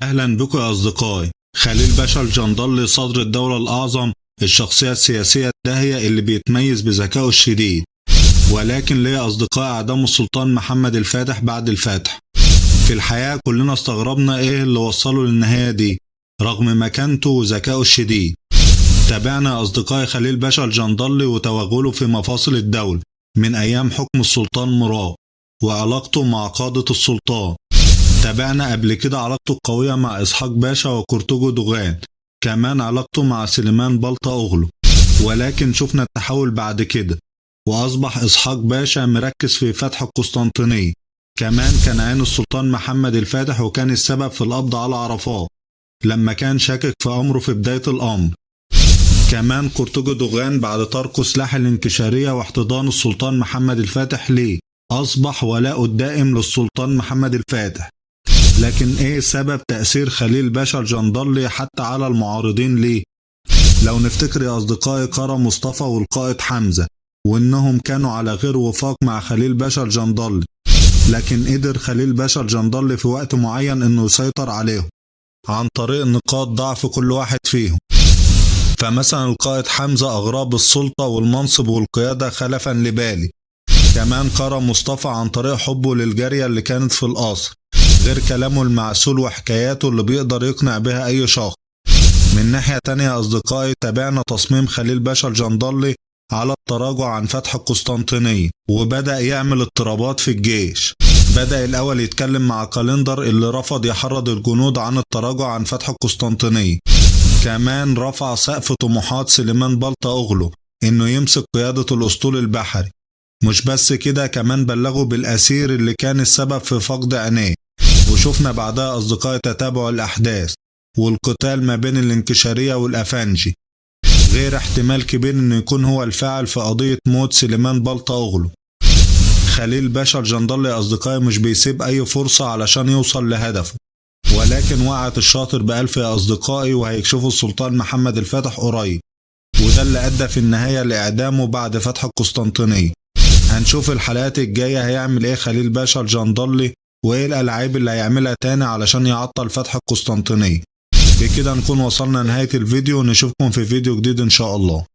أهلا بكم يا أصدقائي. خليل باشا الجندرلي صدر الدولة الأعظم، الشخصية السياسية الداهية اللي بيتميز بذكائه الشديد، ولكن ليه أصدقاء أعدام السلطان محمد الفاتح بعد الفتح؟ في الحقيقة كلنا استغربنا إيه اللي وصله للنهاية دي رغم مكانته وذكائه الشديد. تابعنا يا أصدقائي خليل باشا الجندرلي وتوغله في مفاصل الدولة من أيام حكم السلطان مراد وعلاقته مع قادة السلطان. تابعنا قبل كده علاقته القوية مع إسحاق باشا وكورتوجو دوغان، كمان علاقته مع سليمان بلطة أغلو، ولكن شفنا التحول بعد كده وأصبح إسحاق باشا مركز في فتح القسطنطينية. كمان كان عين السلطان محمد الفاتح وكان السبب في القبض على عرفات لما كان شاكك في أمره في بداية الأمر. كمان قرطاج دوغان بعد تركه سلاح الانكشارية واحتضان السلطان محمد الفاتح ليه أصبح ولاؤه الدائم للسلطان محمد الفاتح. لكن ايه سبب تأثير خليل باشا الجندرلي حتى على المعارضين ليه؟ لو نفتكر يا أصدقائي قرا مصطفى والقائد حمزة وإنهم كانوا على غير وفاق مع خليل باشا الجندرلي، لكن قدر خليل باشا الجندرلي في وقت معين إنه يسيطر عليهم عن طريق نقاط ضعف كل واحد فيهم. فمثلا القائد حمزة أغراه بالسلطة والمنصب والقيادة خلفا لبالي. كمان قرا مصطفى عن طريق حبه للجارية اللي كانت في القصر، غير كلامه المعسول وحكاياته اللي بيقدر يقنع بها أي شخص. من ناحية تانية يا أصدقائي تابعنا تصميم خليل باشا الجندرلي على التراجع عن فتح القسطنطينية، وبدأ يعمل اضطرابات في الجيش. بدأ الأول يتكلم مع كالندر اللي رفض يحرض الجنود عن التراجع عن فتح القسطنطينية. كمان رفع سقف طموحات سليمان بلطة أغلو إنه يمسك قيادة الأسطول البحري. مش بس كده، كمان بلغوا بالأسير اللي كان السبب في فقد عينيه. وشفنا بعدها أصدقائي تتابع الأحداث والقتال ما بين الانكشارية والأفنجي، غير احتمال كبير إنه يكون هو الفاعل في قضية موت سليمان بلطة أغلو. خليل باشا الجندرلي يا أصدقائي مش بيسيب أي فرصة علشان يوصل لهدفه، ولكن وقعت الشاطر بألف يا أصدقائي وهيكشفوا السلطان محمد الفاتح قريب، وده اللي أدى في النهاية لإعدامه بعد فتح القسطنطينية. هنشوف الحلقات الجاية هيعمل إيه خليل باشا الجندرلي وإيه الألعاب اللي هيعملها تاني علشان يعطل فتح القسطنطينية. بكده نكون وصلنا نهاية الفيديو، ونشوفكم في فيديو جديد إن شاء الله.